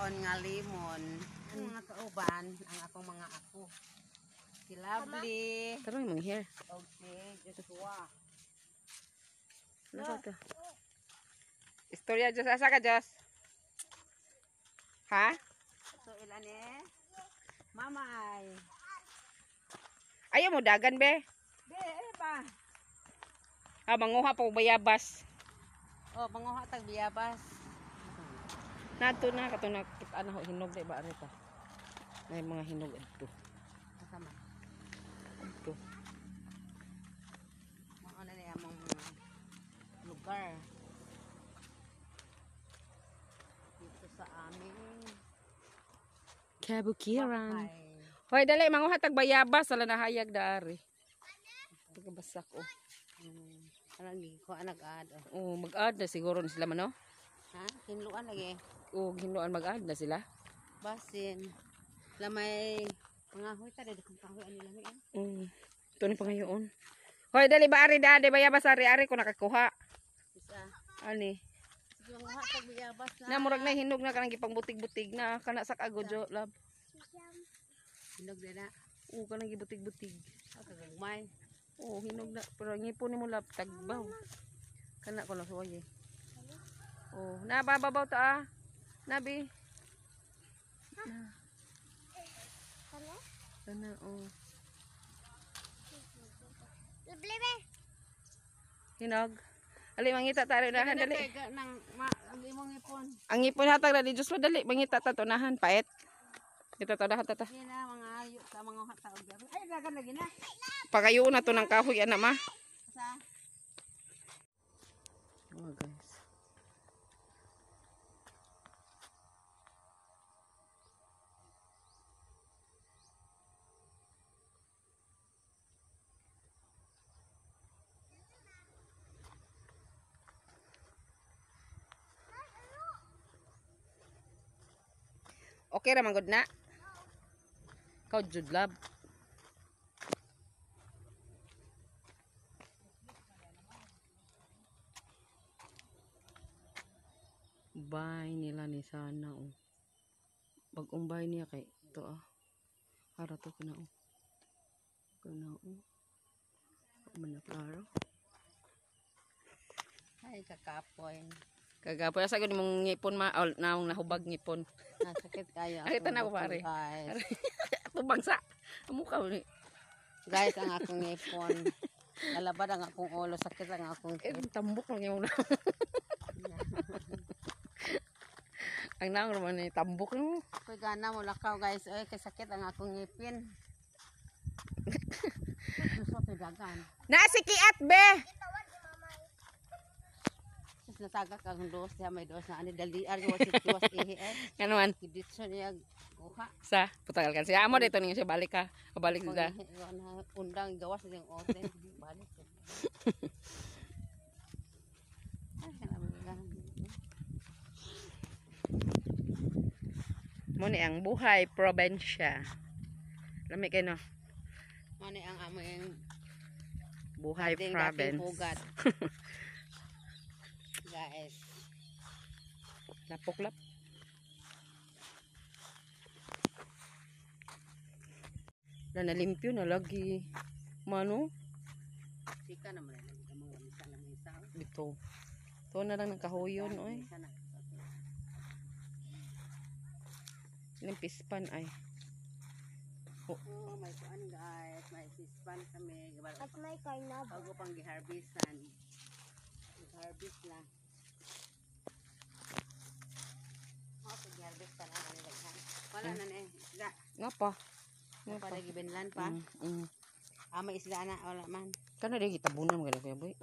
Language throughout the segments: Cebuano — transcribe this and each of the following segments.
Gikaon nga limon. Ang mga kauban, ang akong mga ako. Si Lovely. Tarong imong hair. Og si Joshua. Nasa to? Istorya Diyos. Asa ka Diyos? Ha? So ilan eh? Mamay. Ayaw mo dagan be. Be, eh pa. Ah, manguha pa og bayabas. Oh, manguha tag biyabas. Nato na kato na kita na ho hinog di ba arita. Nay mga hinog adto. Asa man? Adto. Mao na niya among mga lugar. Dito sa aming Kabukiran. bahay. Hoy dali manguha tag bayabas sala nahayag daari. Pagkabasak oh. Anong ko anak ad. Oh, mag-add na siguro ni sila man no. Ha? Hinluan lagi. Oh, hinluan mag-add na sila. Basin. Lamay mga huy ta dili kung kahoy ani lami. Ito ni pangayoon. Hoy dali ba ari dali bayabas ari ari ko nakakuha. Isa. Ani. Sige manguha tag biyabas na. Na murag na hinog na kanang gipangbutig-butig na kana sa kagodyo lab. Hinog na. Oo, kanang gibutig-butig. Kagugmay. Oo, hinog na. Pero ang ngipon nimo lab tagbaw. Kana ko lang suway eh. Oh, na bababaw ta ah. Nabi. Na. Kana oh. Hinog. Ali mangita ta rin unahan dali. Nang ang imong ipon. Ang ngipon hatag na ni Diyos dali mangita ta tunahan paet. Kita ta unahan ta ta. Sige na mga ayo ta mga ta og biyabas. Ay dagan lagi na. Pagayo na to ng kahoy ana ma. Sa Oh guys. Okay ra man gud na. Ikaw jud lab. Bahay nila ni sana oh. Bagong bahay niya kay ito ah. Para to kana oh. Kana oh. Man na klaro. Ay kakapoy. Kagapoy asa gud mong ngipon ma oh, naong nahubag ngipon. Nasakit kayo. Ay, tanaw ko, pare. Guys. Ato bangsa. Amo ka ni. Guys, ang akong ngipon. Nalabad ang akong ulo, sakit ang akong Eh, tambok lang yung naong. Ang naong naman ni tambok no. Koy gana mo lakaw guys. Oy, kay sakit ang akong ngipin. Gusto to dagan. Na si Kiat be. Sus natagak ang dos diha may dos na ani dali ari wa si tuwas ihi ay. Ngano man Giditso niya kuha. sa putagal kan siya. Amo dito ninyo siya balik ka. Balik sila. Undang gawas ding ote balik. Ay, kanang Mo ni ang buhay probensya. Lami kay no. Mo ni ang aming Buhay dating province. Pugad. Guys. Lapoklap. Na nalimpyo na lagi. Mano? Sika naman na lagi mga lamisa lamisa. Dito. Ito na lang ng kahoyon oy. Lamisa na. Limpispan ay. Oh, may kuan guys, may pispan kami. At may karnab. Bago pang giharvestan. Giharvest na. Oh, pag giharvestan ang ano daghan. Wala na ni isda. Nga pa. Nga Nga pa. pa gibinlan pa. Ah, may isda na wala man. Kana di gitabunan mo gani kuya boy.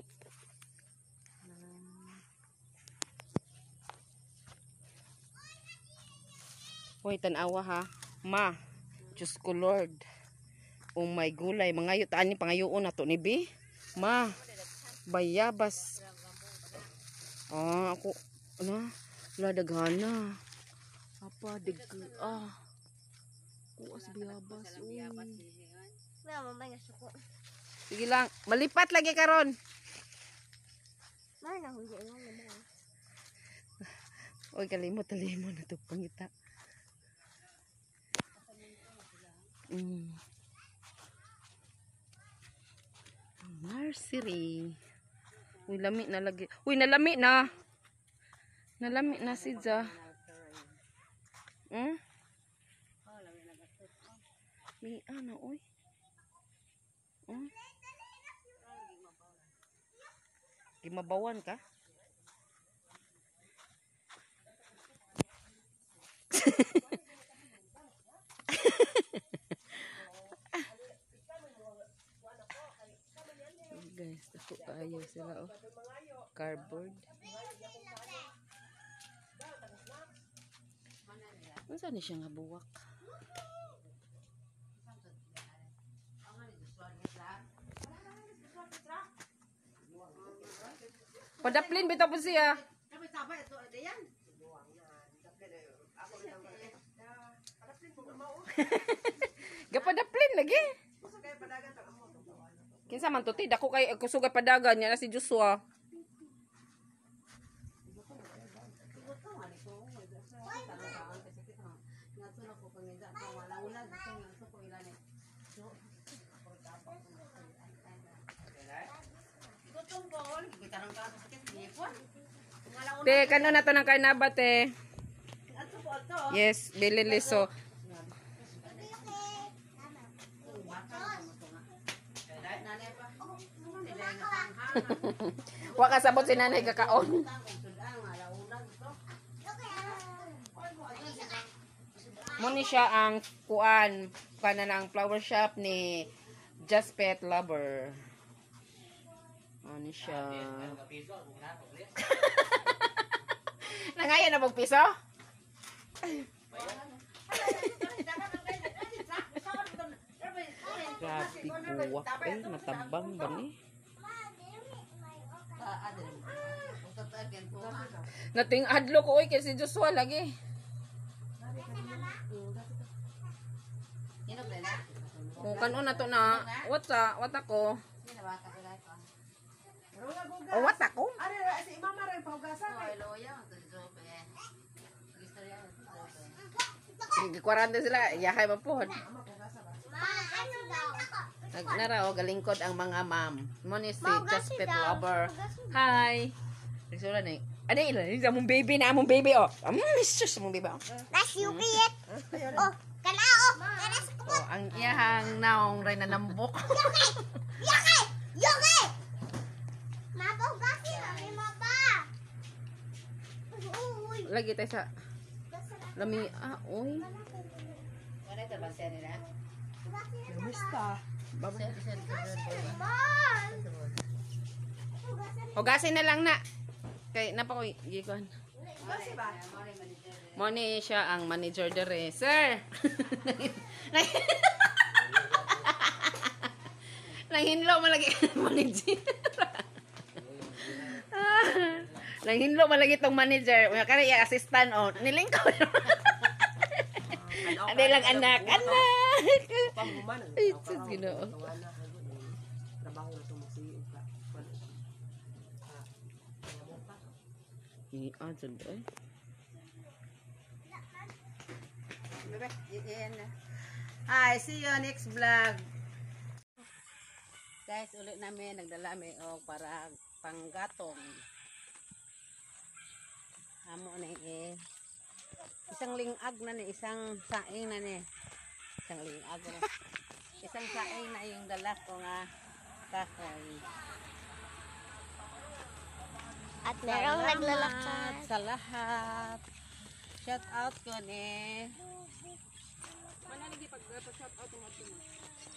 Hoy, tanawa ha. Ma, Diyos ko Lord. Oh my gulay, mangayo taan ni pangayoon na to ni bi. Ma, bayabas. Ah, ako na wala daghana. Apa dig ah. Kuas bayabas. Uy. Wala mamay nga suko. Sige lang, malipat lagi karon. Mahal na hundi nga naman. Oy, kalimot limon na to pangita. Nursery. Uy, lami na lagi. Uy, nalami na. Nalami na si Ja. Hmm? May ano, uy. Hmm? Gimabawan ka? Guys, dako kaayo sila oh. Cardboard. Unsa ni siya nga buwak? Padaplin bitaw po siya. Gapadaplin lagi. Kinsa man to ti dako kay kusugay padagan niya na si Joshua. Te, kano na to ng karnaba, te? Yes, bilili so. Wa ka sabot si nanay kakaon. Muni siya ang kuan kana ng flower shop ni Just Pet Lover. Ano siya? Nangayon na pog piso? Grabe buwak eh, matabang ba ni? Nating adlo ko oy kay si Joshua lagi. Kung kano na to na, what sa, what ako? Oh, what ako? Gikwarante sila, yahay man pod. Ma, ano daw? Nagnara o galingkod ang mga ma'am. Mo ni si Maugasi Just Pet daw. Lover. Maugasi. Hi. Nagsura na eh. Ano ila? Among baby na, among baby oh. Among mistress among baby oh. Nas yukiyet. Oh, kana oh. Kana sa kumot. Oh, ang iyahang naong ray na nambok. Yaki! Yaki! Mapugasi na ni maba. Uy. Lagi tayo sa lami ah oy. Baba. Hugasin na lang na. Kay napa ko gikuan. Mo ni siya ang manager dere, sir. Nanghinlo man lagi manager. Nanghinlo man lagi tong manager. Unya kani iya assistant oh, nilingkod. Ade lang anak, anak. Ay, sus, Ginoo. Ni ah, eh. Hi, see you next vlog. Guys, ulit namin nagdala mi og para panggatong. Amo na eh. Isang lingag na ni, isang saing na ni. Isang lingag na. Isang saing na yung dala ko nga kahoy. At merong Salamat naglalakad. sa lahat. Shout out ko ni.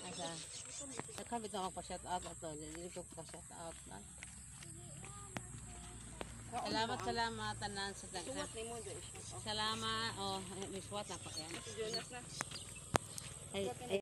Asa? Nakabit na ako pa shout out ato. Dili ko pa shout out na. Salamat, salamat tanan sa daghan. Salamat. Oh, may swat na pa yan. Ay, ay.